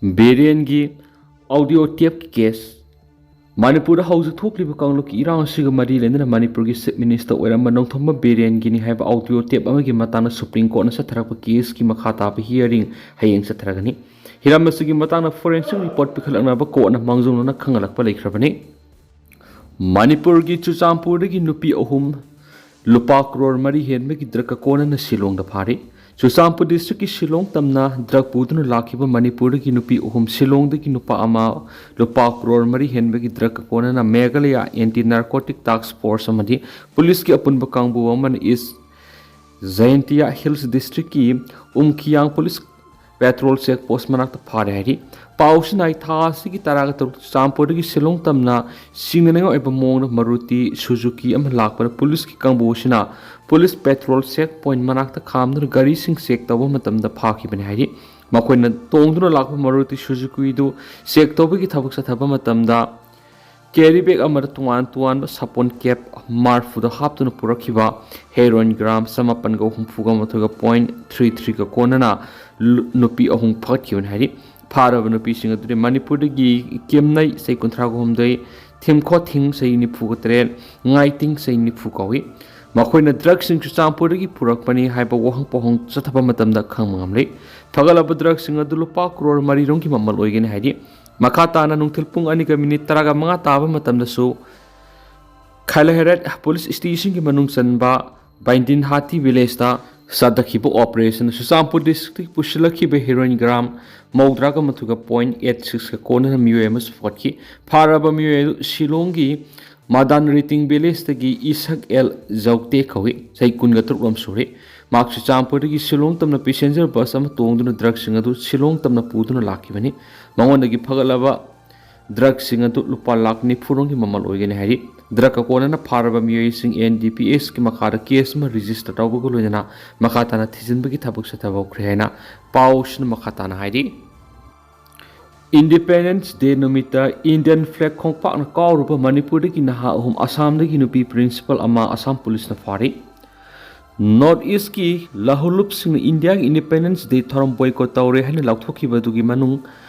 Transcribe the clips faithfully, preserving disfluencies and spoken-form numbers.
ꯕꯤꯔꯦꯟꯒꯤ audio ꯇꯦꯞꯀꯤ case. ꯃꯅꯤꯄꯨꯔꯗ ꯍꯧꯖꯤꯛ ꯊꯣꯛꯂꯤꯕ ꯀꯥꯡꯂꯨꯞꯀꯤ ꯏꯔꯥꯡ ꯑꯁꯤꯒ ꯃꯔꯤ ꯂꯩꯅꯅ ꯃꯅꯤꯄꯨꯔꯒꯤ ꯆꯤꯐ ꯃꯤꯅꯤꯁꯇꯔ ꯑꯣꯏꯔꯝꯕ ꯅꯣꯡꯊꯣꯝꯕꯝ ꯕꯤꯔꯦꯟꯒꯤꯅꯤ ꯍꯥꯏꯕ ꯑꯣꯗꯤꯑꯣ ꯇꯦꯞ ꯑꯃꯒꯤ ꯃꯇꯥꯡꯗ ꯁꯨꯄ꯭ꯔꯤꯝ ꯀꯣꯔꯠꯅ ꯆꯠꯊꯔꯛꯄ ꯀꯦꯁꯀꯤ ꯃꯈꯥ ꯇꯥꯕ ꯍꯤꯌꯔꯤꯡ ꯍꯌꯦꯡ ꯆꯠꯊꯔꯒꯅꯤ꯫ ꯍꯤꯔꯝ ꯑꯁꯤꯒꯤ ꯃꯇꯥꯡꯗ ꯐꯣꯔꯦꯟꯁꯤꯛ ꯔꯤꯄꯣꯔꯠ ꯄꯤꯈꯠꯂꯛꯅꯕ ꯀꯣꯔꯠꯅ ꯃꯥꯡꯖꯧꯅꯅ ꯈꯪꯍꯜꯂꯛꯄ ꯂꯩꯈ꯭ꯔꯕꯅꯤ꯫ ꯃꯅꯤꯄꯨꯔꯒꯤ ꯆꯨꯔꯆꯥꯟꯄꯨꯔꯗꯒꯤ ꯅꯨꯄꯤ ꯑꯍꯨꯝ ꯂꯨꯄꯥ ꯀ꯭ꯔꯣꯔ ꯃꯔꯤ ꯍꯦꯟꯕꯒꯤ ꯗ꯭ꯔꯒ ꯀꯣꯟꯅꯅ ꯁꯤꯂꯣꯡꯗ ꯐꯥꯔꯤ꯫ ꯆꯨꯔꯆꯥꯟꯄꯨꯔ ꯗꯤꯁꯇ꯭ꯔꯤꯛꯀꯤ ꯁꯤꯂꯣꯡ ꯇꯝꯅ ꯗ꯭ꯔꯒ ꯄꯨꯗꯨꯅ ꯂꯥꯛꯈꯤꯕ ꯃꯅꯤꯄꯨꯔꯗꯒꯤ ꯅꯨꯄꯤ ꯑꯍꯨꯝ, ꯁꯤꯂꯣꯡꯗꯒꯤ ꯅꯨꯄꯥ ꯑꯃ, ꯂꯨꯄꯥ ꯀ꯭ꯔꯣꯔ ꯃꯔꯤ ꯍꯦꯟꯕꯒꯤ ꯗ꯭ꯔꯒ ꯀꯣꯟꯅꯅ ꯃꯦꯘꯥꯂꯌꯥ ꯑꯦꯟꯇꯤ ꯅꯥꯔꯀꯣꯇꯤꯛ ꯇꯥꯛꯁ ꯐꯣꯔꯁ ꯑꯃꯗꯤ ꯄꯨꯂꯤꯁꯀꯤ ꯑꯄꯨꯟꯕ ꯀꯥꯡꯕꯨ ꯑꯃꯅ ꯏꯁ ꯖꯌꯟꯇꯤꯌꯥ ꯍꯤꯜꯁ ꯗꯤꯁꯇ꯭ꯔꯤꯛꯀꯤ ꯎꯝꯈꯤꯌꯥꯡ ꯄꯨꯂꯤꯁ ꯄꯦꯇ꯭ꯔꯣꯜ ꯆꯦꯛ ꯄꯣꯁ ꯃꯅꯥꯛꯇ ꯐꯥꯔꯦ ꯍꯥꯏꯔꯤ꯫ ꯄꯥꯎꯁꯤꯅ ꯑꯩ ꯊꯥ ꯑꯁꯤꯒꯤ ꯇꯔꯥꯒ ꯇꯔꯨꯛ ꯆꯨꯔꯆꯥꯟꯄꯨꯔꯗꯒꯤ ꯁꯤꯂꯣꯡ ꯇꯝꯅ ꯁꯤꯡꯅꯅꯤꯡꯉꯥꯏ ꯑꯣꯏꯕ ꯃꯑꯣꯡꯗ ꯃꯔꯨꯇꯤ ꯁꯨꯖꯨꯀꯤ ꯑꯃ ꯂꯥꯛꯄꯗ ꯄꯨꯂꯤꯁꯀꯤ ꯀꯥꯡꯕꯨ ꯑꯁꯤꯅ ꯄꯨꯂꯤꯁ ꯄꯦꯇ꯭ꯔꯣꯜ ꯆꯦꯛ ꯄꯣꯏꯟꯠ ꯃꯅꯥꯛꯇ ꯈꯥꯝꯗꯨꯅ ꯒꯥꯔꯤꯁꯤꯡ ꯆꯦꯛ ꯇꯧꯕ ꯃꯇꯝꯗ ꯐꯥꯈꯤꯕꯅꯤ ꯍꯥꯏꯔꯤ꯫ ꯃꯈꯣꯏꯅ ꯇꯣꯡꯗꯨꯅ ꯂꯥꯛꯄ ꯃꯔꯨꯇꯤ ꯁꯨꯖꯨꯀꯤꯗꯨ ꯆꯦꯛ ꯇꯧꯕꯒꯤ ꯊꯕꯛ ꯆꯠꯊꯕ ꯃꯇꯝꯗ ꯀꯦꯔꯤ ꯕꯦꯒ ꯑꯃꯗ ꯇꯣꯉꯥꯟ ꯇꯣꯉꯥꯟꯕ ꯁꯥꯄꯣꯟ ꯀꯦꯞ ꯃꯥꯔꯐꯨꯗ ꯍꯥꯞꯇꯨꯅ ꯄꯨꯔꯛꯈꯤꯕ ꯍꯦꯔꯣꯏꯟ ꯒ꯭ꯔꯥꯝ ꯆꯃꯥꯄꯟꯒ ꯍꯨꯝꯐꯨꯒ ꯃꯥꯊꯣꯏꯒ ꯄꯣꯏꯟꯠ ꯊ꯭ꯔꯤ ꯊ꯭ꯔꯤꯒ ꯀꯣꯟꯅꯅ ꯂꯨ-, ꯅꯨꯄꯤ ꯑꯍꯨꯝ ꯐꯥꯒꯠꯈꯤꯕꯅꯤ ꯍꯥꯏꯔꯤ꯫ ꯐꯥꯔꯕ ꯅꯨꯄꯤꯁꯤꯡ ꯑꯗꯨꯗꯤ ꯃꯅꯤꯄꯨꯔꯗꯒꯤ ꯀꯦꯝꯅꯩ, ꯆꯍꯤ ꯀꯨꯟꯊ꯭ꯔꯥꯒ ꯍꯨꯝꯗꯣꯏ, ꯊꯤꯝꯈꯣꯊꯤꯡ, ꯆꯍꯤ ꯅꯤꯐꯨꯒ ꯇꯔꯦꯠ, ꯉꯥꯏꯇꯤꯡ, ꯆꯍꯤ ꯅꯤꯐꯨ ꯀꯧꯏ꯫ ꯃꯈꯣꯏꯅ ꯗ꯭ꯔꯒꯁꯤꯡ ꯆꯨꯔꯆꯥꯟꯄꯨꯔꯗꯒꯤ ꯄꯨꯔꯛꯄꯅꯤ ꯍꯥꯏꯕ ꯋꯥꯍꯪ ꯄꯥꯎꯍꯪ ꯆꯠꯊꯕ ꯃꯇꯝꯗ ꯈꯪꯕ ꯉꯝꯂꯤ꯫ ꯐꯒꯠꯂꯕ ꯗ꯭ꯔꯒꯁꯤꯡ ꯑꯗꯨ ꯂꯨꯄꯥ ꯀ꯭ꯔꯣꯔ ꯃꯔꯤꯔꯣꯝꯒꯤ ꯃꯃꯜ ꯑꯣꯏꯒꯅꯤ ꯍꯥꯏꯔꯤ꯫ ꯃꯈꯥ ꯇꯥꯅ ꯅꯨꯡꯊꯤꯜ ꯄꯨꯡ ꯑꯅꯤꯒ ꯃꯤꯅꯤꯠ ꯇꯔꯥꯒ ꯃꯉꯥ ꯇꯥꯕ ꯃꯇꯝꯗꯁꯨ ꯈꯥꯏꯂꯍꯦꯔꯦꯠ ꯄꯨꯂꯤꯁ ꯁ꯭ꯇꯦꯁꯟꯒꯤ ꯃꯅꯨꯡ ꯆꯟꯕ ꯕꯥꯏꯟꯗꯤꯟꯍꯥꯇꯤ ꯚꯤꯂꯦꯖꯇ ꯆꯠꯊꯈꯤꯕ ꯑꯣꯄꯔꯦꯁꯟ ꯆꯨꯔꯆꯥꯟꯄꯨꯔ ꯗꯤꯁꯇ꯭ꯔꯤꯛꯇꯒꯤ ꯄꯨꯁꯤꯜꯂꯛꯈꯤꯕ ꯍꯦꯔꯣꯏꯟ ꯒ꯭ꯔꯥꯝ ꯃꯧꯗ꯭ꯔꯥꯒ ꯃꯥꯊꯣꯏꯒ ꯄꯣꯏꯟꯠ ꯑꯩꯠ ꯁꯤꯛꯁꯀ ꯀꯣꯟꯅꯅ ꯃꯤꯑꯣꯏ ꯑꯃꯁꯨ ꯐꯥꯒꯠꯈꯤ꯫ ꯐꯥꯔꯕ ꯃꯤꯑꯣꯏ ꯑꯗꯨ ꯁꯤꯂꯣꯡꯒꯤ ꯃꯥꯗꯥꯟ ꯔꯤꯇꯤꯡ ꯚꯤꯂꯦꯖꯇꯒꯤ ꯏꯁꯛ ꯑꯦꯜ ꯖꯧꯇꯦ ꯀꯧꯏ, ꯆꯍꯤ ꯀꯨꯟꯒ ꯇꯔꯨꯛ ꯂꯣꯝ ꯁꯨꯔꯦ꯫ ꯃꯍꯥꯛ ꯆꯨꯔꯆꯥꯟꯄꯨꯔꯗꯒꯤ ꯁꯤꯂꯣꯡ ꯇꯝꯅ ꯄꯦꯁꯦꯟꯖꯔ ꯕꯁ ꯑꯃ ꯇꯣꯡꯗꯨꯅ ꯗ꯭ꯔꯒꯁꯤꯡ ꯑꯗꯨ ꯁꯤꯂꯣꯡ ꯇꯝꯅ ꯄꯨꯗꯨꯅ ꯂꯥꯛꯈꯤꯕꯅꯤ꯫ ꯃꯉꯣꯟꯗꯒꯤ ꯐꯒꯠꯂꯕ ꯗ꯭ꯔꯒꯁꯤꯡ ꯑꯗꯨ ꯂꯨꯄꯥ ꯂꯥꯈ ꯅꯤꯐꯨ ꯔꯣꯝꯒꯤ ꯃꯃꯜ ꯑꯣꯏꯒꯅꯤ ꯍꯥꯏꯔꯤ꯫ ꯗ꯭ꯔꯒ ꯀꯣꯟꯅꯅ ꯐꯥꯔꯕ ꯃꯤꯑꯣꯏꯁꯤꯡ ꯑꯦꯟ ꯗꯤ ꯄꯤ ꯑꯦꯁꯀꯤ ꯃꯈꯥꯗ ꯀꯦꯁ ꯑꯃ ꯔꯦꯖꯤꯁꯇꯔ ꯇꯧꯕꯒ ꯂꯣꯏꯅꯅ ꯃꯈꯥ ꯇꯥꯅ ꯊꯤꯖꯤꯟꯕꯒꯤ ꯊꯕꯛ ꯆꯠꯊꯕ ꯍꯧꯈ꯭ꯔꯦ ꯍꯥꯏꯅ ꯄꯥꯎꯁꯤꯅ ꯃꯈꯥ ꯇꯥꯅ ꯍꯥꯏꯔꯤ꯫ ꯏꯟꯗꯤꯄꯦꯟꯗꯦꯟꯁ ꯗꯦ ꯅꯨꯃꯤꯠꯇ ꯏꯟꯗꯤꯌꯟ ꯐ꯭ꯂꯦꯒ ꯈꯣꯡꯄꯥꯛꯅ ꯀꯥꯎꯔꯨꯕ ꯃꯅꯤꯄꯨꯔꯗꯒꯤ ꯅꯍꯥ ꯑꯍꯨꯝ, ꯑꯁꯥꯝꯗꯒꯤ ꯅꯨꯄꯤ ꯄ꯭ꯔꯤꯟꯁꯤꯄꯥꯜ ꯑꯃ ꯑꯁꯥꯝ ꯄꯨꯂꯤꯁꯅ ꯐꯥꯔꯤ꯫ ꯅꯣꯔꯠ ꯏꯁꯀꯤ ꯂꯍꯨꯂꯨꯞꯁꯤꯡꯅ ꯏꯟꯗꯤꯌꯥꯒꯤ ꯏꯟꯗꯤꯄꯦꯟꯗꯦꯟꯁ ꯗꯦ ꯊꯧꯔꯝ ꯕꯣꯏꯀꯣꯠ ꯇꯧꯔꯦ ꯍꯥꯏꯅ ꯂꯥꯎꯊꯣꯛꯈꯤꯕ ꯑꯗꯨꯒꯤ ꯃꯅꯨꯡ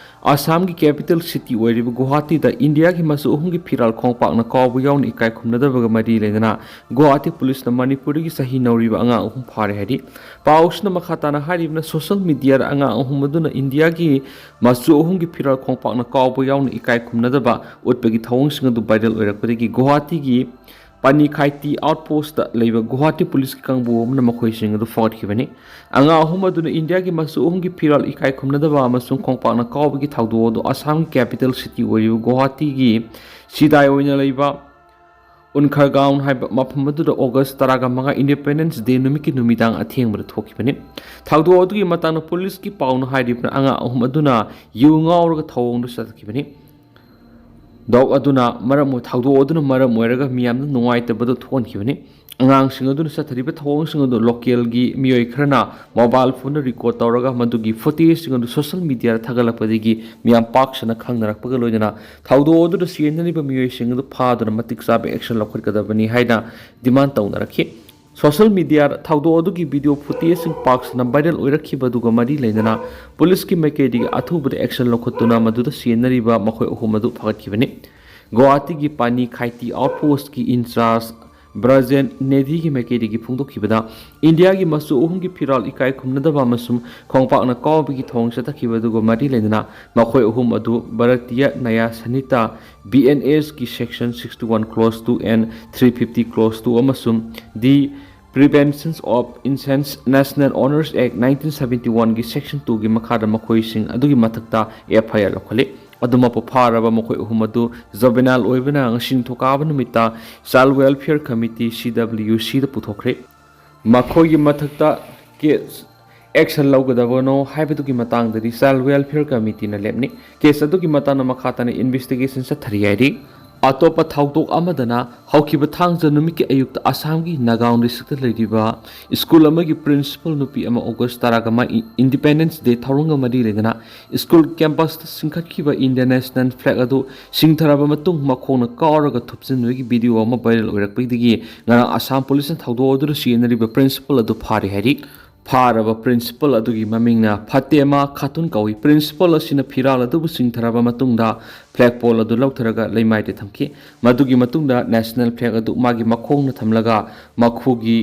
ꯑꯁꯥꯝꯒꯤ ꯀꯦꯄꯤꯇꯦꯜ ꯁꯤꯇꯤ ꯑꯣꯏꯔꯤꯕ ꯒꯨꯋꯥꯍꯥꯇꯤꯗ ꯏꯟꯗꯤꯌꯥꯒꯤ ꯃꯆꯨ ꯑꯍꯨꯝꯒꯤ ꯐꯤꯔꯥꯜ ꯈꯣꯡꯄꯥꯛꯅ ꯀꯥꯎꯕ ꯌꯥꯎꯅ ꯏꯀꯥꯏ ꯈꯨꯝꯅꯗꯕꯒ ꯃꯔꯤ ꯂꯩꯅꯅ ꯒꯨꯋꯥꯍꯥꯇꯤ ꯄꯨꯂꯤꯁꯅ ꯃꯅꯤꯄꯨꯔꯗꯒꯤ ꯆꯍꯤ ꯅꯧꯔꯤꯕ ꯑꯉꯥꯡ ꯑꯍꯨꯝ ꯐꯥꯔꯦ ꯍꯥꯏꯔꯤ꯫ ꯄꯥꯎꯁꯤꯅ ꯃꯈꯥ ꯇꯥꯅ ꯍꯥꯏꯔꯤꯕꯅ, ꯁꯣꯁꯦꯜ ꯃꯤꯗꯤꯌꯥꯗ ꯑꯉꯥꯡ ꯑꯍꯨꯝ ꯑꯗꯨꯅ ꯏꯟꯗꯤꯌꯥꯒꯤ ꯃꯆꯨ ꯑꯍꯨꯝꯒꯤ ꯐꯤꯔꯥꯜ ꯈꯣꯡꯄꯥꯛꯅ ꯀꯥꯎꯕ ꯌꯥꯎꯅ ꯏꯀꯥꯏ ꯈꯨꯝꯅꯗꯕ ꯎꯠꯄꯒꯤ ꯊꯧꯑꯣꯡꯁꯤꯡ ꯑꯗꯨ ꯚꯥꯏꯔꯦꯜ ꯑꯣꯏꯔꯛꯄꯗꯒꯤ ꯒꯨꯋꯥꯍꯥꯇꯤꯒꯤ ꯄꯥꯅꯤꯈꯥꯏꯇꯤ ꯑꯥꯎꯠꯄꯣꯁꯇ ꯂꯩꯕ ꯒꯨꯋꯥꯍꯥꯇꯤ ꯄꯨꯂꯤꯁꯀꯤ ꯀꯥꯡꯕꯨ ꯑꯃꯅ ꯃꯈꯣꯏꯁꯤꯡ ꯑꯗꯨ ꯐꯥꯒꯠꯈꯤꯕꯅꯤ꯫ ꯑꯉꯥꯡ ꯑꯍꯨꯝ ꯑꯗꯨꯅ ꯏꯟꯗꯤꯌꯥꯒꯤ ꯃꯆꯨ ꯑꯍꯨꯝꯒꯤ ꯐꯤꯔꯥꯜ ꯏꯀꯥꯏ ꯈꯨꯝꯅꯗꯕ ꯑꯃꯁꯨꯡ ꯈꯣꯡꯄꯥꯛꯅ ꯀꯥꯎꯕꯒꯤ ꯊꯧꯗꯣꯛ ꯑꯗꯨ ꯑꯁꯥꯝꯒꯤ ꯀꯦꯄꯤꯇꯦꯜ ꯁꯤꯇꯤ ꯑꯣꯏꯔꯤꯕ ꯒꯨꯋꯥꯍꯥꯇꯤꯒꯤ ꯁꯤꯗꯥꯏ ꯑꯣꯏꯅ ꯂꯩꯕ ꯎꯟꯈꯔꯒꯥꯎꯟ ꯍꯥꯏꯕ ꯃꯐꯝ ꯑꯗꯨꯗ ꯑꯣꯒꯁ ꯇꯔꯥꯒ ꯃꯉꯥ ꯏꯟꯗꯤꯄꯦꯟꯗꯦꯟꯁ ꯗꯦ ꯅꯨꯃꯤꯠꯀꯤ ꯅꯨꯃꯤꯗꯥꯡ ꯑꯊꯦꯡꯕꯗ ꯊꯣꯛꯈꯤꯕꯅꯤ꯫ ꯊꯧꯗꯣꯛ ꯑꯗꯨꯒꯤ ꯃꯇꯥꯡꯗ ꯄꯨꯂꯤꯁꯀꯤ ꯄꯥꯎꯅ ꯍꯥꯏꯔꯤꯕꯅ, ꯑꯉꯥꯡ ꯑꯍꯨꯝ ꯑꯗꯨꯅ ꯌꯨ ꯉꯥꯎꯔꯒ ꯊꯧꯑꯣꯡꯗ ꯆꯠꯈꯤꯕꯅꯤ꯫ ꯗꯣꯛ ꯑꯗꯨꯅ ꯃꯔꯝ ꯑꯣꯏ-, ꯊꯧꯗꯣꯛ ꯑꯗꯨꯅ ꯃꯔꯝ ꯑꯣꯏꯔꯒ ꯃꯤꯌꯥꯝꯗ ꯅꯨꯡꯉꯥꯏꯇꯕꯗꯨ ꯊꯣꯛꯍꯟꯈꯤꯕꯅꯤ꯫ ꯑꯉꯥꯡꯁꯤꯡ ꯑꯗꯨꯅ ꯆꯠꯊꯔꯤꯕ ꯊꯧꯑꯣꯡꯁꯤꯡ ꯑꯗꯨ ꯂꯣꯀꯦꯜꯒꯤ ꯃꯤꯑꯣꯏ ꯈꯔꯅ ꯃꯣꯕꯥꯏꯜ ꯐꯣꯟꯗ ꯔꯦꯀꯣꯔꯗ ꯇꯧꯔꯒ ꯃꯗꯨꯒꯤ ꯐꯨꯇꯦꯖꯁꯤꯡ ꯑꯗꯨ ꯁꯣꯁꯦꯜ ꯃꯤꯗꯤꯌꯥꯗ ꯊꯥꯒꯠꯂꯛꯄꯗꯒꯤ ꯃꯤꯌꯥꯝ ꯄꯥꯛ ꯁꯟꯅ ꯈꯪꯅꯔꯛꯄꯒ ꯂꯣꯏꯅꯅ ꯊꯧꯗꯣꯛ ꯑꯗꯨꯗ ꯆꯦꯟꯅꯔꯤꯕ ꯃꯤꯑꯣꯏꯁꯤꯡ ꯑꯗꯨ ꯐꯥꯗꯨꯅ ꯃꯇꯤꯛ ꯆꯥꯕ ꯑꯦꯛꯁꯟ ꯂꯧꯈꯠꯀꯗꯕꯅꯤ ꯍꯥꯏꯅ ꯗꯤꯃꯥꯟ ꯇꯧꯅꯔꯛꯈꯤ꯫ ꯁꯣꯁꯦꯜ ꯃꯤꯗꯤꯌꯥꯗ ꯊꯧꯗꯣꯛ ꯑꯗꯨꯒꯤ ꯚꯤꯗꯤꯑꯣ ꯐꯨꯇꯦꯖꯁꯤꯡ ꯄꯥꯛ ꯁꯟꯅ ꯚꯥꯏꯔꯦꯜ ꯑꯣꯏꯔꯛꯈꯤꯕ ꯑꯗꯨꯒ ꯃꯔꯤ ꯂꯩꯅꯅ ꯄꯨꯂꯤꯁꯀꯤ ꯃꯥꯏꯀꯩꯗꯒꯤ ꯑꯊꯨꯕꯗ ꯑꯦꯛꯁꯟ ꯂꯧꯈꯠꯇꯨꯅ ꯃꯗꯨꯗ ꯆꯦꯟꯅꯔꯤꯕ ꯃꯈꯣꯏ ꯑꯍꯨꯝ ꯑꯗꯨ ꯐꯥꯒꯠꯈꯤꯕꯅꯤ꯫ ꯒꯨꯋꯥꯍꯥꯇꯤꯒꯤ ꯄꯥꯅꯤ ꯈꯥꯏꯇꯤ ꯑꯥꯎꯠꯄꯣꯁꯀꯤ ꯏꯟꯆꯥꯔꯖ ꯕ꯭ꯔꯖꯦꯟ ꯅꯦꯗꯤꯒꯤ ꯃꯥꯏꯀꯩꯗꯒꯤ ꯐꯣꯡꯗꯣꯛꯈꯤꯕꯗ, ꯏꯟꯗꯤꯌꯥꯒꯤ ꯃꯆꯨ ꯑꯍꯨꯝꯒꯤ ꯐꯤꯔꯥꯜ ꯏꯀꯥꯏ ꯈꯨꯝꯅꯗꯕ ꯑꯃꯁꯨꯡ ꯈꯣꯡꯄꯥꯛꯅ ꯀꯥꯎꯕꯒꯤ ꯊꯧꯑꯣꯡ ꯆꯠꯊꯈꯤꯕ ꯑꯗꯨꯒ ꯃꯔꯤ ꯂꯩꯅꯅ ꯃꯈꯣꯏ ꯑꯍꯨꯝ ꯑꯗꯨ ꯚꯥꯔꯇꯤꯌ ꯅ꯭ꯌꯥꯌ ꯁꯪꯍꯤꯇꯥ, B N S ꯀꯤ section sixty one clause two and three fifty clause two ꯑꯃꯁꯨꯡ the Prevention of Incest National Honors Act nineteen seventy one ꯒꯤ section two ꯒꯤ ꯃꯈꯥꯗ ꯃꯈꯣꯏꯁꯤꯡ ꯑꯗꯨꯒꯤ ꯃꯊꯛꯇ F I R ꯂꯧꯈꯠꯂꯤ꯫ ꯑꯗꯨꯃꯛꯄꯨ ꯐꯥꯔꯕ ꯃꯈꯣꯏ ꯑꯍꯨꯝ ꯑꯗꯨ juvenile ꯑꯣꯏꯕꯅ ꯉꯁꯤ ꯅꯤꯡꯊꯧꯀꯥꯕ ꯅꯨꯃꯤꯠꯇ Child Welfare Committee, C W C ꯗ ꯄꯨꯊꯣꯛꯈ꯭ꯔꯦ꯫ ꯃꯈꯣꯏꯒꯤ ꯃꯊꯛꯇ ꯀꯦꯁ ꯑꯦꯛꯁꯟ ꯂꯧꯒꯗꯕꯅꯣ ꯍꯥꯏꯕꯗꯨꯒꯤ ꯃꯇꯥꯡꯗꯗꯤ Child Welfare Committeeꯅ ꯂꯦꯞꯅꯤ꯫ ꯀꯦꯁ ꯑꯗꯨꯒꯤ ꯃꯇꯥꯡꯗ ꯃꯈꯥ ꯇꯥꯅ ꯏꯟꯚꯦꯁꯇꯤꯒꯦꯁꯟ ꯆꯠꯊꯔꯤ ꯍꯥꯏꯔꯤ꯫ ꯑꯇꯣꯞꯄ ꯊꯧꯗꯣꯛ ꯑꯃꯗꯅ, ꯍꯧꯈꯤꯕ ꯊꯥꯡꯖ ꯅꯨꯃꯤꯠꯀꯤ ꯑꯌꯨꯛꯇ ꯑꯁꯥꯝꯒꯤ ꯅꯥꯒꯥꯎꯟ ꯗꯤꯁꯇ꯭ꯔꯤꯛꯇ ꯂꯩꯔꯤꯕ ꯁ꯭ꯀꯨꯜ ꯑꯃꯒꯤ ꯄ꯭ꯔꯤꯟꯁꯤꯄꯜ ꯅꯨꯄꯤ ꯑꯃ ꯑꯣꯒꯁ ꯇꯔꯥꯒ ꯃꯉꯥ ꯏꯟꯗꯤꯄꯦꯟꯗꯦꯟꯁ ꯗꯦ ꯊꯧꯔꯝꯒ ꯃꯔꯤ ꯂꯩꯅꯅ ꯁ꯭ꯀꯨꯜ ꯀꯦꯝꯄꯁꯇ ꯆꯤꯡꯈꯠꯈꯤꯕ ꯏꯟꯗꯤꯌꯥꯟ ꯅꯦꯁꯅꯦꯜ ꯐ꯭ꯂꯦꯒ ꯑꯗꯨ ꯁꯤꯡꯊꯔꯕ ꯃꯇꯨꯡ ꯃꯈꯣꯡꯅ ꯀꯥꯎꯔꯒ ꯊꯨꯞꯆꯤꯟꯕꯒꯤ ꯚꯤꯗꯤꯑꯣ ꯑꯃ ꯚꯥꯏꯔꯦꯜ ꯑꯣꯏꯔꯛꯄꯗꯒꯤ ꯉꯔꯥꯡ ꯑꯁꯥꯝ ꯄꯨꯂꯤꯁꯅ ꯊꯧꯗꯣꯛ ꯑꯗꯨꯗ ꯁꯤꯖꯤꯟꯅꯔꯤꯕ ꯄ꯭ꯔꯤꯟꯁꯤꯄꯜ ꯑꯗꯨ ꯐꯥꯔꯦ ꯍꯥꯏꯔꯤ꯫ ꯐꯥꯔꯕ ꯄ꯭ꯔꯤꯟꯁꯤꯄꯜ ꯑꯗꯨꯒꯤ ꯃꯃꯤꯡꯅ ꯐꯇꯦꯃꯥ ꯈꯥꯇꯨꯟ ꯀꯧꯏ꯫ ꯄ꯭ꯔꯤꯟꯁꯤꯄꯜ ꯑꯁꯤꯅ ꯐꯤꯔꯥꯜ ꯑꯗꯨꯕꯨ ꯆꯤꯡꯊꯔꯕ ꯃꯇꯨꯡꯗ ꯐ꯭ꯂꯦꯒ ꯄꯣꯜ ꯑꯗꯨ ꯂꯧꯊꯔꯒ ꯂꯩꯃꯥꯏꯗ ꯊꯝꯈꯤ꯫ ꯃꯗꯨꯒꯤ ꯃꯇꯨꯡꯗ ꯅꯦꯁꯅꯦꯜ ꯐ꯭ꯂꯦꯒ ꯑꯗꯨ ꯃꯥꯒꯤ ꯃꯈꯣꯡꯅ ꯊꯝꯂꯒ ꯃꯈꯨꯒꯤ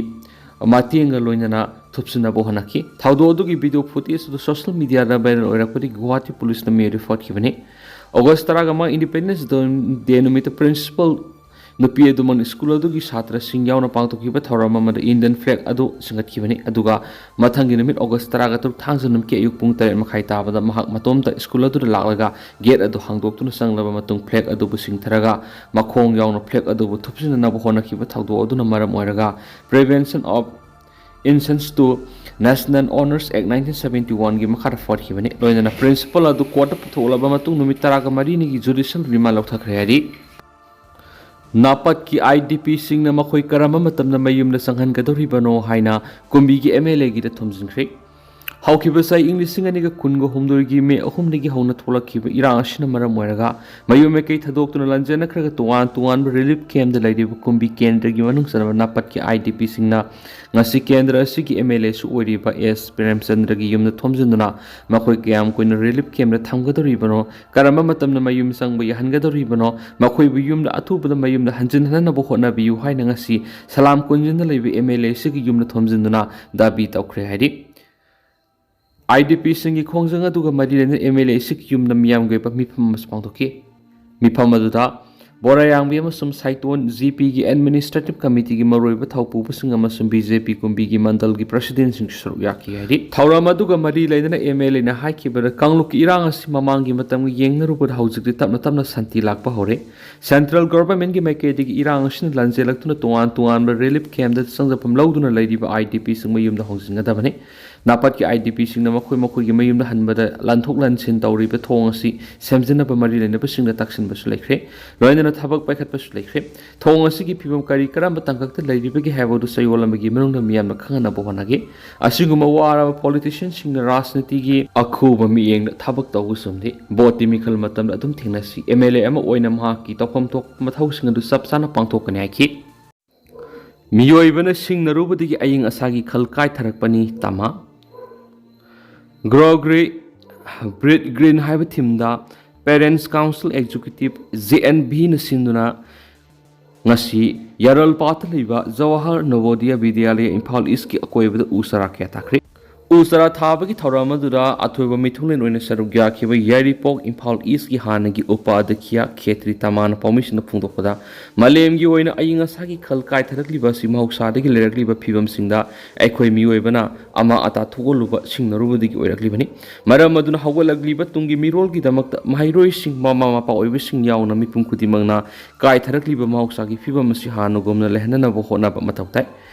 ꯃꯇꯦꯡꯒ ꯂꯣꯏꯅꯅ ꯊꯨꯞꯁꯤꯟꯅꯕ ꯍꯣꯠꯅꯈꯤ꯫ ꯊꯧꯗꯣꯛ ꯑꯗꯨꯒꯤ ꯚꯤꯗꯤꯑꯣ ꯐꯨꯇꯦꯖ ꯑꯗꯨ ꯁꯣꯁꯤꯌꯦꯜ ꯃꯤꯗꯤꯌꯥꯗ ꯚꯥꯏꯔꯦꯜ ꯑꯣꯏꯔꯛꯄꯗꯒꯤ ꯒꯨꯋꯥꯍꯥꯇꯤ ꯄꯨꯂꯤꯁꯅ ꯃꯤꯑꯣꯏ ꯔꯤꯄꯣꯔꯠ ꯈꯤꯕꯅꯤ꯫ ꯑꯣꯒꯁ ꯇꯔꯥꯒ ꯃꯉꯥ ꯏꯟꯗꯤꯄꯦꯟꯗꯦꯟꯁ ꯗꯦ ꯅꯨꯃꯤꯠꯇ ꯄ꯭ꯔꯤꯟꯁꯤꯄꯜ ꯅꯨꯄꯤ ꯑꯗꯨꯃꯛꯅ ꯁ꯭ꯀꯨꯜ ꯑꯗꯨꯒꯤ ꯁꯥꯇ꯭ꯔꯁꯤꯡ ꯌꯥꯎꯅ ꯄꯥꯡꯊꯣꯛꯈꯤꯕ ꯊꯧꯔꯝ ꯑꯃꯗ ꯏꯟꯗꯤꯌꯟ ꯐ꯭ꯂꯦꯒ ꯑꯗꯨ ꯆꯤꯡꯈꯠꯈꯤꯕꯅꯤ꯫ ꯑꯗꯨꯒ ꯃꯊꯪꯒꯤ ꯅꯨꯃꯤꯠ ꯑꯣꯒꯁ ꯇꯔꯥꯒ ꯇꯔꯨꯛ ꯊꯥꯡꯖ ꯅꯨꯃꯤꯠꯀꯤ ꯑꯌꯨꯛ ꯄꯨꯡ ꯇꯔꯦꯠ ꯃꯈꯥꯏ ꯇꯥꯕꯗ ꯃꯍꯥꯛ ꯃꯇꯣꯝꯇ ꯁ꯭ꯀꯨꯜ ꯑꯗꯨꯗ ꯂꯥꯛꯂꯒ ꯒꯦꯠ ꯑꯗꯨ ꯍꯥꯡꯗꯣꯛꯇꯨꯅ ꯆꯪꯂꯕ ꯃꯇꯨꯡ ꯐ꯭ꯂꯦꯒ ꯑꯗꯨꯕꯨ ꯁꯤꯡꯊꯔꯒ ꯃꯈꯣꯡ ꯌꯥꯎꯅ ꯐ꯭ꯂꯦꯒ ꯑꯗꯨꯕꯨ ꯊꯨꯞꯆꯤꯟꯅꯅꯕ ꯍꯣꯠꯅꯈꯤꯕ ꯊꯧꯗꯣꯛ ꯑꯗꯨꯅ ꯃꯔꯝ ꯑꯣꯏꯔꯒ Prevention of Incense to National Honors Act nineteen seventy one ꯒꯤ ꯃꯈꯥꯗ ꯐꯣꯠꯈꯤꯕꯅꯤ꯫ ꯂꯣꯏꯅꯅ ꯄ꯭ꯔꯤꯟꯁꯤꯄꯜ ꯑꯗꯨ ꯀꯣꯔꯠꯇ ꯄꯨꯊꯣꯛꯂꯕ ꯃꯇꯨꯡ ꯅꯨꯃꯤꯠ ꯇꯔꯥꯒ ꯃꯔꯤꯅꯤꯒꯤ ꯖꯨꯗꯤꯁꯤꯌꯦꯜ ꯔꯤꯃꯥꯟ ꯂꯧꯊꯈ꯭ꯔꯦ ꯍꯥꯏꯔꯤ꯫ ꯅꯥꯄꯠꯀꯤ ꯑꯥꯏ ꯗꯤ ꯄꯤꯁꯤꯡꯅ ꯃꯈꯣꯏ ꯀꯔꯝꯕ ꯃꯇꯝꯗ ꯃꯌꯨꯝꯗ ꯆꯪꯍꯟꯒꯗꯧꯔꯤꯕꯅꯣ ꯍꯥꯏꯅ ꯀꯨꯝꯕꯤꯒꯤ ꯑꯦꯝ ꯑꯦꯜ ꯑꯦꯒꯤꯗ ꯊꯣꯝꯖꯤꯟꯈ꯭ꯔꯦ꯫ ꯍꯧꯈꯤꯕ ꯆꯍꯤ ꯏꯪ ꯂꯤꯁꯤꯡ ꯑꯅꯤꯒ ꯀꯨꯟꯒ ꯍꯨꯝꯗꯣꯏꯒꯤ ꯃꯦ ꯑꯍꯨꯝꯗꯒꯤ ꯍꯧꯅ ꯊꯣꯛꯂꯛꯈꯤꯕ ꯏꯔꯥꯡ ꯑꯁꯤꯅ ꯃꯔꯝ ꯑꯣꯏꯔꯒ ꯃꯌꯨꯝ ꯃꯀꯩ ꯊꯥꯗꯣꯛꯇꯨꯅ ꯂꯥꯟꯖꯦꯟꯅꯈ꯭ꯔꯒ ꯇꯣꯉꯥꯟ ꯇꯣꯉꯥꯟꯕ ꯔꯤꯂꯤꯐ ꯀꯦꯝꯞꯇ ꯂꯩꯔꯤꯕ ꯀꯨꯝꯕꯤ ꯀꯦꯟꯗ꯭ꯔꯒꯤ ꯃꯅꯨꯡ ꯆꯟꯕ ꯅꯥꯄꯠꯀꯤ ꯑꯥꯏ ꯗꯤ ꯄꯤꯁꯤꯡꯅ ꯉꯁꯤ ꯀꯦꯟꯗ꯭ꯔ ꯑꯁꯤꯒꯤ ꯑꯦꯝ ꯑꯦꯜ ꯑꯦꯁꯨ ꯑꯣꯏꯔꯤꯕ ꯑꯦꯁ ꯄ꯭ꯔꯦꯝꯆꯟꯗ꯭ꯔꯒꯤ ꯌꯨꯝꯗ ꯊꯣꯝꯖꯤꯟꯗꯨꯅ ꯃꯈꯣꯏ ꯀꯌꯥꯝ ꯀꯨꯏꯅ ꯔꯤꯂꯤꯐ ꯀꯦꯝꯞꯇ ꯊꯝꯒꯗꯧꯔꯤꯕꯅꯣ, ꯀꯔꯝꯕ ꯃꯇꯝꯗ ꯃꯌꯨꯝ ꯆꯪꯕ ꯌꯥꯍꯟꯒꯗꯧꯔꯤꯕꯅꯣ, ꯃꯈꯣꯏꯕꯨ ꯌꯨꯝꯗ ꯑꯊꯨꯕꯗ ꯃꯌꯨꯝꯗ ꯍꯟꯖꯤꯟꯍꯟꯅꯕ ꯍꯣꯠꯅꯕꯤꯌꯨ ꯍꯥꯏꯅ ꯉꯁꯤ ꯁꯂꯥꯝ ꯀꯨꯟꯖꯤꯟꯗ ꯂꯩꯕ ꯑꯦꯝ ꯑꯦꯜ ꯑꯦ ꯑꯁꯤꯒꯤ ꯌꯨꯝꯗ ꯊꯣꯝꯖꯤꯟꯗꯨꯅ ꯗꯥꯕꯤ ꯇꯧꯈ꯭ꯔꯦ ꯍꯥꯏꯔꯤ꯫ ꯑꯥꯏ ꯗꯤ ꯄꯤꯁꯤꯡꯒꯤ ꯈꯣꯡꯖꯪ ꯑꯗꯨꯒ ꯃꯔꯤ ꯂꯩꯅꯅ ꯑꯦꯝ ꯑꯦꯜ ꯑꯦ ꯑꯁꯤꯒꯤ ꯌꯨꯝꯗ ꯃꯤꯌꯥꯝꯒꯤ ꯑꯣꯏꯕ ꯃꯤꯐꯝ ꯑꯃꯁꯨ ꯄꯥꯡꯊꯣꯛꯈꯤ꯫ ꯃꯤꯐꯝ ꯑꯗꯨꯗ ꯕꯣꯔꯥꯌꯥꯡꯕꯤ ꯑꯃꯁꯨꯡ ꯁꯥꯏꯇꯣꯟ ꯖꯤ ꯄꯤꯒꯤ ꯑꯦꯗꯃꯤꯅꯤꯁꯇ꯭ꯔꯦꯇꯤꯚ ꯀꯃꯤꯇꯤꯒꯤ ꯃꯔꯨꯑꯣꯏꯕ ꯊꯧꯄꯨꯕꯁꯤꯡ ꯑꯃꯁꯨꯡ ꯕꯤ ꯖꯦ ꯄꯤ ꯀꯨꯝꯕꯤꯒꯤ ꯃꯟꯗꯜꯒꯤ ꯄ꯭ꯔꯁꯤꯗꯦꯟꯁꯤꯡꯁꯨ ꯁꯔꯨꯛ ꯌꯥꯈꯤ ꯍꯥꯏꯔꯤ꯫ ꯊꯧꯔꯝ ꯑꯗꯨꯒ ꯃꯔꯤ ꯂꯩꯅꯅ ꯑꯦꯝ ꯑꯦꯜ ꯑꯦꯅ ꯍꯥꯏꯈꯤꯕꯗ ꯀꯥꯡꯂꯨꯞꯀꯤ ꯏꯔꯥꯡ ꯑꯁꯤ ꯃꯃꯥꯡꯒꯤ ꯃꯇꯝꯒ ꯌꯦꯡꯅꯔꯨꯕꯗ ꯍꯧꯖꯤꯛꯇꯤ ꯇꯞꯅ ꯇꯞꯅ ꯁꯥꯟꯇꯤ ꯂꯥꯛꯄ ꯍꯧꯔꯦ꯫ ꯁꯦꯟꯇ꯭ꯔꯦꯜ ꯒꯣꯚꯔꯟꯃꯦꯟꯠꯀꯤ ꯃꯥꯏꯀꯩꯗꯒꯤ ꯏꯔꯥꯡ ꯑꯁꯤꯅ ꯂꯥꯟꯖꯦꯜꯂꯛꯇꯨꯅ ꯇꯣꯉꯥꯟ ꯇꯣꯉꯥꯟꯕ ꯔꯤꯂꯤꯐ ꯀꯦꯝꯞꯇ ꯆꯪꯖꯐꯝ ꯂꯧꯗꯨꯅ ꯂꯩꯔꯤꯕ ꯑꯥꯏ ꯗꯤ ꯄꯤꯁꯤꯡ ꯃꯌꯨꯝꯗ ꯍꯣꯡꯖꯤꯟꯒꯗꯕꯅꯤ꯫ ꯅꯥꯄꯠꯀꯤ IDPꯁꯤꯡꯅ ꯃꯈꯣꯏ ꯃꯈꯣꯏꯒꯤ ꯃꯌꯨꯝꯗ ꯍꯟꯕꯗ ꯂꯥꯟꯊꯣꯛ ꯂꯥꯟꯁꯤꯟ ꯇꯧꯔꯤꯕ ꯊꯣꯡ ꯑꯁꯤ ꯁꯦꯝꯖꯤꯟꯅꯕ ꯃꯔꯤ ꯂꯩꯅꯕꯁꯤꯡꯗ ꯇꯥꯛꯁꯤꯟꯕꯁꯨ ꯂꯩꯈ꯭ꯔꯦ꯫ ꯂꯣꯏꯅꯅ ꯊꯕꯛ ꯄꯥꯏꯈꯠꯄꯁꯨ ꯂꯩꯈ꯭ꯔꯦ꯫ ꯊꯣꯡ ꯑꯁꯤꯒꯤ ꯐꯤꯕꯝ ꯀꯔꯤ ꯀꯔꯝꯕ ꯇꯥꯡꯀꯛꯇ ꯂꯩꯔꯤꯕꯒꯦ ꯍꯥꯏꯕꯗꯨ ꯆꯌꯣꯜ ꯑꯃꯒꯤ ꯃꯅꯨꯡꯗ ꯃꯤꯌꯥꯝꯅ ꯈꯪꯍꯟꯅꯕ ꯍꯣꯠꯅꯒꯦ꯫ ꯑꯁꯤꯒꯨꯝꯕ ꯋꯥꯔꯕ politicianꯁꯤꯡꯅ ꯔꯥꯖꯅꯤꯇꯤꯒꯤ ꯑꯈꯨꯕ ꯃꯤꯠꯌꯦꯡꯗ ꯊꯕꯛ ꯇꯧꯕ ꯆꯨꯝꯗꯦ꯫ ꯚꯣꯠꯇꯤ ꯃꯤꯈꯜ ꯃꯇꯝꯗ ꯑꯗꯨꯝ ꯊꯦꯡꯅꯁꯤ꯫ MLA ꯑꯃ ꯑꯣꯏꯅ ꯃꯍꯥꯛꯀꯤ ꯇꯧꯐꯝ ꯊꯣꯛꯄ ꯃꯊꯧꯁꯤꯡ ꯑꯗꯨ ꯆꯞ ꯆꯥꯅ ꯄꯥꯡꯊꯣꯛꯀꯅꯤ ꯍꯥꯏꯈꯤ꯫ ꯃꯤꯑꯣꯏꯕꯅ ꯁꯤꯡꯅꯔꯨꯕꯗꯒꯤ ꯑꯌꯤꯡ ꯑꯁꯥꯒꯤ ꯈꯜ ꯀꯥꯏꯊꯔꯛꯄꯅꯤ, ꯇꯃꯥ꯫ Grow Green, Breathe Green ꯍꯥꯏꯕ themeꯗ Parents Council Executive, JNVꯅ ꯁꯤꯟꯗꯨꯅ ꯉꯁꯤ ꯌꯥꯔꯜꯄꯥꯠꯇ ꯂꯩꯕ ꯖꯋꯥꯍꯔ ꯅꯕꯣꯗꯤꯌꯥ ꯕꯤꯗ꯭ꯌꯥꯂꯌ ꯏꯝꯐꯥꯜ ꯏꯁꯀꯤ ꯑꯀꯣꯏꯕꯗ ꯎ ꯆꯥꯔꯥ ꯀꯌꯥ ꯊꯥꯈ꯭ꯔꯦ꯫ ꯎ ꯆꯥꯔꯥ ꯊꯥꯕꯒꯤ ꯊꯧꯔꯝ ꯑꯗꯨꯗ ꯑꯊꯣꯏꯕ ꯃꯤꯊꯨꯡꯂꯦꯟ ꯑꯣꯏꯅ ꯁꯔꯨꯛ ꯌꯥꯈꯤꯕ ꯌꯥꯏꯔꯤꯄꯣꯛ ꯏꯝꯐꯥꯜ ꯏꯁꯀꯤ ꯍꯥꯟꯅꯒꯤ ꯎꯄꯥꯙ꯭ꯌꯥꯈ꯭ꯌꯥ ꯈꯦꯇ꯭ꯔꯤ ꯇꯃꯥꯅ ꯄꯥꯎꯃꯤꯁꯤꯡꯗ ꯐꯣꯡꯗꯣꯛꯄꯗ, ꯃꯥꯂꯦꯝꯒꯤ ꯑꯣꯏꯅ ꯑꯏꯪ ꯑꯁꯥꯒꯤ ꯈꯜ ꯀꯥꯏꯊꯔꯛꯂꯤꯕ ꯑꯁꯤ ꯃꯍꯧꯁꯥꯗꯒꯤ ꯂꯩꯔꯛꯂꯤꯕ ꯐꯤꯕꯝꯁꯤꯡꯗ ꯑꯩꯈꯣꯏ ꯃꯤꯑꯣꯏꯕꯅ ꯑꯃꯥꯡ ꯑꯇꯥ ꯊꯣꯛꯍꯜꯂꯨꯕ ꯁꯤꯡꯅꯔꯨꯕꯗꯒꯤ ꯑꯣꯏꯔꯛꯂꯤꯕꯅꯤ꯫ ꯃꯔꯝ ꯑꯗꯨꯅ ꯍꯧꯒꯠꯂꯛꯂꯤꯕ ꯇꯨꯡꯒꯤ ꯃꯤꯔꯣꯜꯒꯤꯗꯃꯛꯇ ꯃꯍꯩꯔꯣꯏꯁꯤꯡ, ꯃꯃꯥ ꯃꯄꯥ ꯑꯣꯏꯕꯁꯤꯡ ꯌꯥꯎꯅ ꯃꯤꯄꯨꯝ ꯈꯨꯗꯤꯡꯃꯛꯅ ꯀꯥꯏꯊꯔꯛꯂꯤꯕ ꯃꯍꯧꯁꯥꯒꯤ ꯐꯤꯕꯝ ꯑꯁꯤ ꯍꯥꯟꯅꯒꯨꯝꯅ ꯂꯩꯍꯟꯅꯅꯕ ꯍꯣꯠꯅꯕ ꯃꯊꯧ ꯇꯥꯏ꯫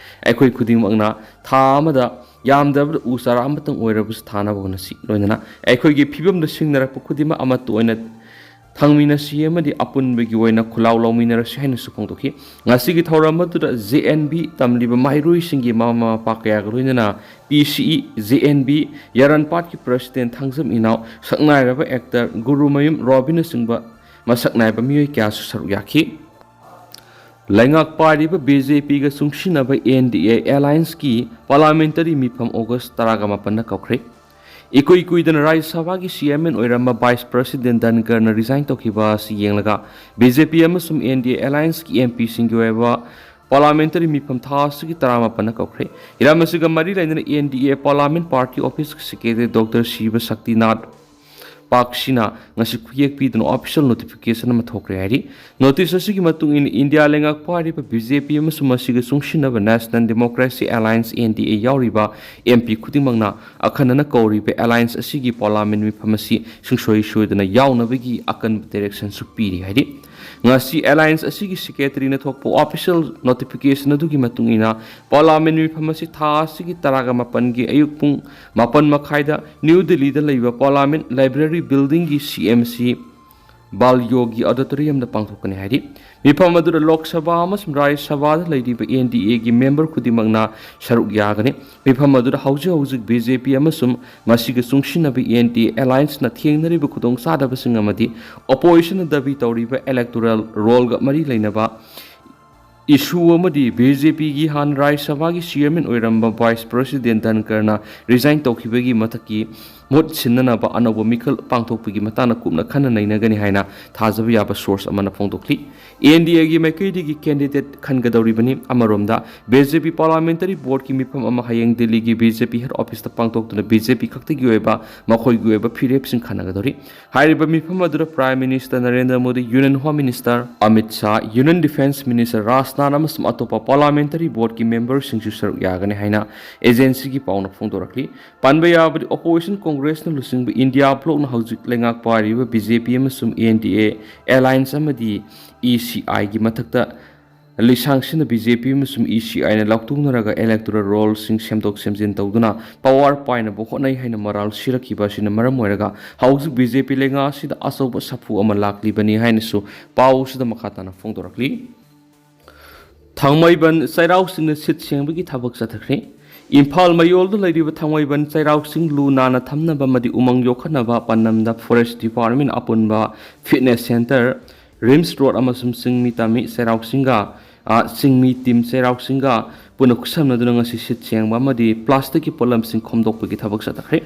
ꯑꯩꯈꯣꯏ ꯈꯨꯗꯤꯡꯃꯛꯅ ꯊꯥ ꯑꯃꯗ ꯌꯥꯝꯗ꯭ꯔꯕꯗ ꯎ ꯆꯥꯔꯥ ꯑꯃꯇꯪ ꯑꯣꯏꯔꯕꯁꯨ ꯊꯥꯅꯕ ꯍꯣꯠꯅꯁꯤ꯫ ꯂꯣꯏꯅꯅ ꯑꯩꯈꯣꯏꯒꯤ ꯐꯤꯕꯝꯗ ꯁꯤꯡꯅꯔꯛꯄ ꯈꯨꯗꯤꯡꯃꯛ ꯑꯃꯠꯇ ꯑꯣꯏꯅ ꯊꯥꯡꯃꯤꯟꯅꯁꯤ ꯑꯃꯗꯤ ꯑꯄꯨꯟꯕꯒꯤ ꯑꯣꯏꯅ ꯈꯨꯜꯂꯥꯎ ꯂꯥꯎꯃꯤꯟꯅꯔꯁꯤ ꯍꯥꯏꯅꯁꯨ ꯐꯣꯡꯗꯣꯛꯈꯤ꯫ ꯉꯁꯤꯒꯤ ꯊꯧꯔꯝ ꯑꯗꯨꯗ JNV ꯇꯝꯂꯤꯕ ꯃꯍꯩꯔꯣꯏꯁꯤꯡꯒꯤ ꯃꯃꯥ ꯃꯄꯥ ꯀꯌꯥꯒ ꯂꯣꯏꯅꯅ PCE, JNV, ꯌꯥꯔꯟꯄꯥꯠꯀꯤ president ꯊꯥꯡꯖꯝ ꯏꯅꯥꯎ, ꯁꯛꯅꯥꯏꯔꯕ actor ꯒꯨꯔꯨꯃꯌꯨꯝ ꯔꯣꯕꯤꯟꯅꯆꯤꯡꯕ ꯃꯁꯛ ꯅꯥꯏꯕ ꯃꯤꯑꯣꯏ ꯀꯌꯥꯁꯨ ꯁꯔꯨꯛ ꯌꯥꯈꯤ꯫ ꯂꯩꯉꯥꯛ ꯄꯥꯏꯔꯤꯕ BJPꯒ ꯆꯨꯡꯁꯤꯟꯅꯕ NDA allianceꯀꯤ parliamentary ꯃꯤꯐꯝ August ꯇꯔꯥꯒ ꯃꯥꯄꯟꯗ ꯀꯧꯈ꯭ꯔꯦ꯫ ꯏꯀꯨꯏ ꯀꯨꯏꯗꯅ ꯔꯥꯖ꯭ꯌ ꯁꯚꯥꯒꯤ chairman ꯑꯣꯏꯔꯝꯕ vice president ꯙꯟꯀꯔꯅ resign ꯇꯧꯈꯤꯕ ꯑꯁꯤ ꯌꯦꯡꯂꯒ BJP ꯑꯃꯁꯨꯡ NDA allianceꯀꯤ MPꯁꯤꯡꯒꯤ ꯑꯣꯏꯕ parliamentary ꯃꯤꯐꯝ ꯊꯥ ꯑꯁꯤꯒꯤ ꯇꯔꯥꯃꯥꯄꯟꯗ ꯀꯧꯈ꯭ꯔꯦ꯫ ꯍꯤꯔꯝ ꯑꯁꯤꯒ ꯃꯔꯤ ꯂꯩꯅꯅ NDA parliament party office secretary Doctor ꯁꯤꯕ ꯁꯛꯇꯤꯅꯥꯊ ꯄꯥꯛꯁꯤꯅ ꯉꯁꯤ ꯈꯨꯌꯦꯛ ꯄꯤꯗꯨꯅ official notification ꯑꯃ ꯊꯣꯛꯈ꯭ꯔꯦ ꯍꯥꯏꯔꯤ꯫ Notice ꯑꯁꯤꯒꯤ ꯃꯇꯨꯡ ꯏꯟꯅ ꯏꯟꯗꯤꯌꯥ ꯂꯩꯉꯥꯛ ꯄꯥꯏꯔꯤꯕ BJP ꯑꯃꯁꯨꯡ ꯃꯁꯤꯒ ꯆꯨꯡꯁꯤꯟꯅꯕ National Democracy Alliance, NDA, ꯌꯥꯎꯔꯤꯕ MP ꯈꯨꯗꯤꯡꯃꯛꯅ ꯑꯈꯟꯅꯅ ꯀꯧꯔꯤꯕ alliance ꯑꯁꯤꯒꯤ parliament ꯃꯤꯐꯝ ꯑꯁꯤ ꯁꯨꯡꯁꯣꯏ ꯁꯣꯏꯗꯅ ꯌꯥꯎꯅꯕꯒꯤ ꯑꯀꯟꯕ directionꯁꯨ ꯄꯤꯔꯤ ꯍꯥꯏꯔꯤ꯫ ꯉꯁꯤ ꯑꯦꯂꯥꯏꯟꯁ ꯑꯁꯤꯒꯤ ꯁꯦꯀ꯭ꯔꯦꯇꯔꯤꯅ ꯊꯣꯛꯄ ꯑꯣꯐꯤꯁꯤꯌꯦꯜ ꯅꯣꯇꯤꯐꯤꯀꯦꯁꯟ ꯑꯗꯨꯒꯤ ꯃꯇꯨꯡ ꯏꯟꯅ, ꯄꯥꯔꯂꯥꯃꯦꯟ ꯃꯤꯐꯝ ꯑꯁꯤ ꯊꯥ ꯑꯁꯤꯒꯤ ꯇꯔꯥꯒ ꯃꯥꯄꯟꯒꯤ ꯑꯌꯨꯛ ꯄꯨꯡ ꯃꯥꯄꯟ ꯃꯈꯥꯏꯗ ꯅ꯭ꯌꯨ ꯗꯤꯜꯂꯤꯗ ꯂꯩꯕ ꯄꯥꯔꯂꯥꯃꯦꯟ ꯂꯥꯏꯕ꯭ꯔꯦꯔꯤ ꯕꯤꯜꯗꯤꯡꯒꯤ ꯁꯤ ꯑꯦꯝ ꯁꯤ ꯕꯥꯜꯌꯣꯒꯤ ꯑꯣꯗꯤꯇꯣꯔꯤꯌꯝꯗ ꯄꯥꯡꯊꯣꯛꯀꯅꯤ ꯍꯥꯏꯔꯤ꯫ ꯃꯤꯐꯝ ꯑꯗꯨꯗ ꯂꯣꯛ ꯁꯚꯥ ꯑꯃꯁꯨꯡ ꯔꯥꯖ꯭ꯌ ꯁꯚꯥꯗ ꯂꯩꯔꯤꯕ ꯑꯦꯟ ꯗꯤ ꯑꯦꯒꯤ ꯃꯦꯝꯕꯔ ꯈꯨꯗꯤꯡꯃꯛꯅ ꯁꯔꯨꯛ ꯌꯥꯒꯅꯤ꯫ ꯃꯤꯐꯝ ꯑꯗꯨꯗ ꯍꯧꯖꯤꯛ ꯍꯧꯖꯤꯛ ꯕꯤ ꯖꯦ ꯄꯤ ꯑꯃꯁꯨꯡ ꯃꯁꯤꯒ ꯆꯨꯡꯁꯤꯟꯅꯕ ꯑꯦꯟ ꯗꯤ ꯑꯦ ꯑꯦꯂꯥꯏꯟꯁꯅ ꯊꯦꯡꯅꯔꯤꯕ ꯈꯨꯗꯣꯡꯆꯥꯗꯕꯁꯤꯡ ꯑꯃꯗꯤ ꯑꯣꯄꯣꯖꯤꯁꯟꯅ ꯗꯥꯕꯤ ꯇꯧꯔꯤꯕ ꯏꯂꯦꯛꯇꯣꯔꯦꯜ ꯔꯣꯜꯒ ꯃꯔꯤ ꯂꯩꯅꯕ ꯏꯁꯨ ꯑꯃꯗꯤ ꯕꯤ ꯖꯦ ꯄꯤꯒꯤ ꯍꯥꯟꯅ ꯔꯥꯖ꯭ꯌ ꯁꯚꯥꯒꯤ ꯆꯤꯌꯔꯃꯦꯟ ꯑꯣꯏꯔꯝꯕ ꯚꯥꯏꯁ ꯄ꯭ꯔꯦꯁꯤꯗꯦꯟ ꯙꯟꯀꯔꯅ ꯔꯤꯖꯥꯏꯟ ꯇꯧꯈꯤꯕꯒꯤ ꯃꯊꯛꯀꯤ ꯃꯍꯨꯠ ꯁꯤꯟꯅꯅꯕ ꯑꯅꯧꯕ ꯃꯤꯈꯜ ꯄꯥꯡꯊꯣꯛꯄꯒꯤ ꯃꯇꯥꯡꯗ ꯀꯨꯞꯅ ꯈꯟꯅ ꯅꯩꯅꯒꯅꯤ ꯍꯥꯏꯅ ꯊꯥꯖꯕ ꯌꯥꯕ ꯁꯣꯔꯁ ꯑꯃꯅ ꯐꯣꯡꯗꯣꯛꯂꯤ꯫ ꯑꯦꯟ ꯗꯤ ꯑꯦꯒꯤ ꯃꯥꯏꯀꯩꯗꯒꯤ ꯀꯦꯟꯗꯤꯗꯦꯠ ꯈꯟꯒꯗꯧꯔꯤꯕꯅꯤ꯫ ꯑꯃꯔꯣꯝꯗ, ꯕꯤ ꯖꯦ ꯄꯤ ꯄꯥꯔꯂꯥꯃꯦꯟꯇꯔꯤ ꯕꯣꯔꯗꯀꯤ ꯃꯤꯐꯝ ꯑꯃ ꯍꯌꯦꯡ ꯗꯤꯜꯂꯤꯒꯤ ꯕꯤ ꯖꯦ ꯄꯤ ꯍꯦꯗ ꯑꯣꯐꯤꯁꯇ ꯄꯥꯡꯊꯣꯛꯇꯨꯅ ꯕꯤ ꯖꯦ ꯄꯤ ꯈꯛꯇꯒꯤ ꯑꯣꯏꯕ ꯃꯈꯣꯏꯒꯤ ꯑꯣꯏꯕ ꯐꯤꯔꯦꯞꯁꯤꯡ ꯈꯟꯅꯒꯗꯧꯔꯤ꯫ ꯍꯥꯏꯔꯤꯕ ꯃꯤꯐꯝ ꯑꯗꯨꯗ prime minister Narendra Modi, union home minister Amit Shah, union defence minister Rajnath ꯑꯃꯁꯨꯡ ꯑꯇꯣꯞꯄ ꯄꯥꯔꯂꯥꯃꯦꯟꯇꯔꯤ ꯕꯣꯔꯗꯀꯤ ꯃꯦꯝꯕꯔꯁꯤꯡꯁꯨ ꯁꯔꯨꯛ ꯌꯥꯒꯅꯤ ꯍꯥꯏꯅ ꯑꯦꯖꯦꯟꯁꯤꯒꯤ ꯄꯥꯎꯅ ꯐꯣꯡꯗꯣꯔꯛꯂꯤ꯫ ꯄꯟꯕ ꯌꯥꯕꯗꯤ, ꯑꯣꯄꯣꯖꯤꯁꯟ ꯀꯣꯡꯒ꯭ꯔꯦꯁꯅ ꯂꯨꯆꯤꯡꯕ ꯏꯟꯗꯤꯌꯥ ꯕ꯭ꯂꯣꯛꯅ ꯍꯧꯖꯤꯛ ꯂꯩꯉꯥꯛ ꯄꯥꯏꯔꯤꯕ ꯕꯤ ꯖꯦ ꯄꯤ ꯑꯃꯁꯨꯡ ꯑꯦꯟ ꯗꯤ ꯑꯦ ꯑꯦꯂꯥꯏꯟꯁ ꯑꯃꯗꯤ ꯏ ꯁꯤ ꯑꯥꯏꯒꯤ ꯃꯊꯛꯇ ꯂꯩꯁꯥꯡꯁꯤꯟꯅ ꯕꯤ ꯖꯦ ꯄꯤ ꯑꯃꯁꯨꯡ ꯏ ꯁꯤ ꯑꯥꯏꯅ ꯂꯥꯎꯊꯣꯛꯅꯔꯒ ꯏꯂꯦꯛꯇꯣꯔꯦꯜ ꯔꯣꯜꯁꯤꯡ ꯁꯦꯝꯗꯣꯛ ꯁꯦꯝꯖꯤꯟ ꯇꯧꯗꯨꯅ ꯄꯋꯥꯔ ꯄꯥꯏꯅꯕ ꯍꯣꯠꯅꯩ ꯍꯥꯏꯅ ꯃꯔꯥꯜ ꯁꯤꯔꯛꯈꯤꯕ ꯑꯁꯤꯅ ꯃꯔꯝ ꯑꯣꯏꯔꯒ ꯍꯧꯖꯤꯛ ꯕꯤ ꯖꯦ ꯄꯤ ꯂꯩꯉꯥꯛ ꯑꯁꯤꯗ ꯑꯆꯧꯕ ꯁꯥꯐꯨ ꯑꯃ ꯂꯥꯛꯂꯤꯕꯅꯤ ꯍꯥꯏꯅꯁꯨ ꯄꯥꯎ ꯑꯁꯤꯗ ꯃꯈꯥ ꯇꯥꯅ ꯐꯣꯡꯗꯣꯔꯛꯂꯤ꯫ ꯊꯥꯡꯃꯩꯕꯟ ꯆꯩꯔꯥꯎ ꯆꯤꯡꯗ ꯁꯤꯠ ꯁꯦꯡꯕꯒꯤ ꯊꯕꯛ ꯆꯠꯊꯈ꯭ꯔꯦ꯫ ꯏꯝꯐꯥꯜ ꯃꯌꯣꯜꯗ ꯂꯩꯔꯤꯕ ꯊꯥꯡꯃꯩꯕꯟ ꯆꯩꯔꯥꯎ ꯆꯤꯡ ꯂꯨ ꯅꯥꯟꯅ ꯊꯝꯅꯕ ꯑꯃꯗꯤ ꯎꯃꯪ ꯌꯣꯛꯈꯠꯅꯕ ꯄꯥꯟꯗꯝꯗ ꯐꯣꯔꯦꯁ ꯗꯤꯄꯥꯔꯠꯃꯦꯟ ꯑꯄꯨꯟꯕ, ꯐꯤꯠꯅꯦꯁ ꯁꯦꯟꯇꯔ, ꯔꯤꯝꯁ ꯔꯣꯗ ꯑꯃꯁꯨꯡ ꯆꯤꯡꯃꯤ ꯇꯝꯃꯤ ꯆꯩꯔꯥꯎ ꯆꯤꯡꯒ, ꯑ, ꯆꯤꯡꯃꯤ ꯇꯤꯝ ꯆꯩꯔꯥꯎ ꯆꯤꯡꯒ ꯄꯨꯟꯅ ꯈꯨꯠꯁꯝꯅꯗꯨꯅ ꯉꯁꯤ ꯁꯤꯠ ꯁꯦꯡꯕ ꯑꯃꯗꯤ ꯄ꯭ꯂꯥꯁꯇꯤꯛꯀꯤ ꯄꯣꯠꯂꯝꯁꯤꯡ ꯈꯣꯝꯗꯣꯛꯄꯒꯤ ꯊꯕꯛ ꯆꯠꯊꯈ꯭ꯔꯦ꯫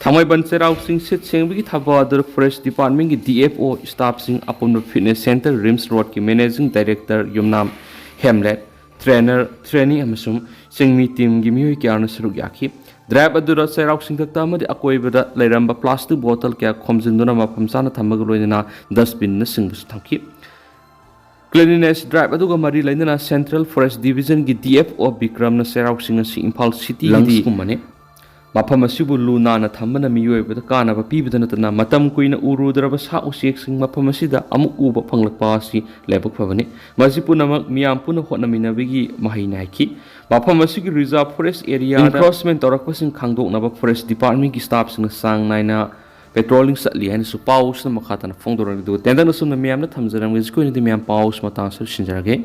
ꯊꯥꯡꯃꯩꯕꯟ ꯆꯩꯔꯥꯎ ꯆꯤꯡ ꯁꯤꯠ ꯁꯦꯡꯕꯒꯤ ꯊꯕꯛ ꯑꯗꯨꯗ ꯐꯣꯔꯦꯁ ꯗꯤꯄꯥꯔꯠꯃꯦꯟꯒꯤ ꯗꯤ ꯑꯦꯐ ꯑꯣ ꯁ꯭ꯇꯥꯐꯁꯤꯡ, ꯑꯄꯨꯟꯕ ꯐꯤꯠꯅꯦꯁ ꯁꯦꯟꯇꯔ, ꯔꯤꯝꯁ ꯔꯣꯗꯀꯤ managing director Yumnam Hemlet, trainer, trainee ꯑꯃꯁꯨꯡ ꯆꯤꯡꯃꯤ ꯇꯤꯝꯒꯤ ꯃꯤꯑꯣꯏ ꯀꯌꯥꯅ ꯁꯔꯨꯛ ꯌꯥꯈꯤ꯫ ꯗ꯭ꯔꯥꯏꯚ ꯑꯗꯨꯗ ꯆꯩꯔꯥꯎ ꯆꯤꯡꯊꯛꯇ ꯑꯃꯗꯤ ꯑꯀꯣꯏꯕꯗ ꯂꯩꯔꯝꯕ ꯄ꯭ꯂꯥꯁꯇꯤꯛ ꯕꯣꯇꯜ ꯀꯌꯥ ꯈꯣꯝꯖꯤꯟꯗꯨꯅ ꯃꯐꯝ ꯆꯥꯅ ꯊꯝꯕꯒ ꯂꯣꯏꯅꯅ ꯗꯁꯕꯤꯟꯅꯆꯤꯡꯕꯁꯨ ꯊꯝꯈꯤ꯫ ꯀ꯭ꯂꯤꯟꯂꯤꯅꯦꯁ ꯗ꯭ꯔꯥꯏꯚ ꯑꯗꯨꯒ ꯃꯔꯤ ꯂꯩꯅꯅ ꯁꯦꯟꯇ꯭ꯔꯦꯜ ꯐꯣꯔꯦꯁ ꯗꯤꯕꯤꯖꯟꯒꯤ ꯗꯤ ꯑꯦꯐ ꯑꯣ ꯕꯤꯀ꯭ꯔꯝꯅ ꯆꯩꯔꯥꯎ ꯆꯤꯡ ꯑꯁꯤ ꯏꯝꯐꯥꯜ ꯁꯤꯇꯤꯒꯤ ꯂꯪꯁꯀꯨꯝꯕꯅꯤ꯫ ꯃꯐꯝ ꯑꯁꯤꯕꯨ ꯂꯨ ꯅꯥꯟꯅ ꯊꯝꯕꯅ ꯃꯤꯑꯣꯏꯕꯗ ꯀꯥꯟꯅꯕ ꯄꯤꯕꯗ ꯅꯠꯇꯅ, ꯃꯇꯝ ꯀꯨꯏꯅ ꯎꯔꯨꯗ꯭ꯔꯕ ꯁꯥ ꯎꯆꯦꯛꯁꯤꯡ ꯃꯐꯝ ꯑꯁꯤꯗ ꯑꯃꯨꯛ ꯎꯕ ꯐꯪꯂꯛꯄ ꯑꯁꯤ ꯂꯥꯏꯕꯛ ꯐꯕꯅꯤ꯫ ꯃꯁꯤ ꯄꯨꯝꯅꯃꯛ ꯃꯤꯌꯥꯝ ꯄꯨꯟꯅ ꯍꯣꯠꯅꯃꯤꯟꯅꯕꯒꯤ ꯃꯍꯩꯅꯤ ꯍꯥꯏꯈꯤ꯫ ꯃꯐꯝ ꯑꯁꯤꯒꯤ reserve forest area encroachment ꯇꯧꯔꯛꯄꯁꯤꯡ ꯈꯪꯗꯣꯛꯅꯕ forest department ꯀꯤ staff ꯁꯤꯡꯅ ꯆꯥꯡ ꯅꯥꯏꯅ patrolling ꯆꯠꯂꯤ ꯍꯥꯏꯅꯁꯨ ꯄꯥꯎꯁꯤꯅ ꯃꯈꯥ ꯇꯥꯅ ꯐꯣꯡꯗꯣꯔꯛꯂꯤ꯫ ꯑꯗꯨꯒ ꯇꯦꯟꯇꯛꯅ ꯁꯨꯝꯅ ꯃꯌꯥꯝꯅ ꯊꯝꯖꯔꯝꯒꯦ꯫ ꯍꯧꯖꯤꯛꯀꯤ ꯑꯣꯏꯅꯗꯤ ꯃꯌꯥꯝ ꯄꯥꯎꯁꯤ ꯃꯇꯥꯡ ꯑꯁꯤꯗ ꯁꯤꯟꯖꯔꯒꯦ꯫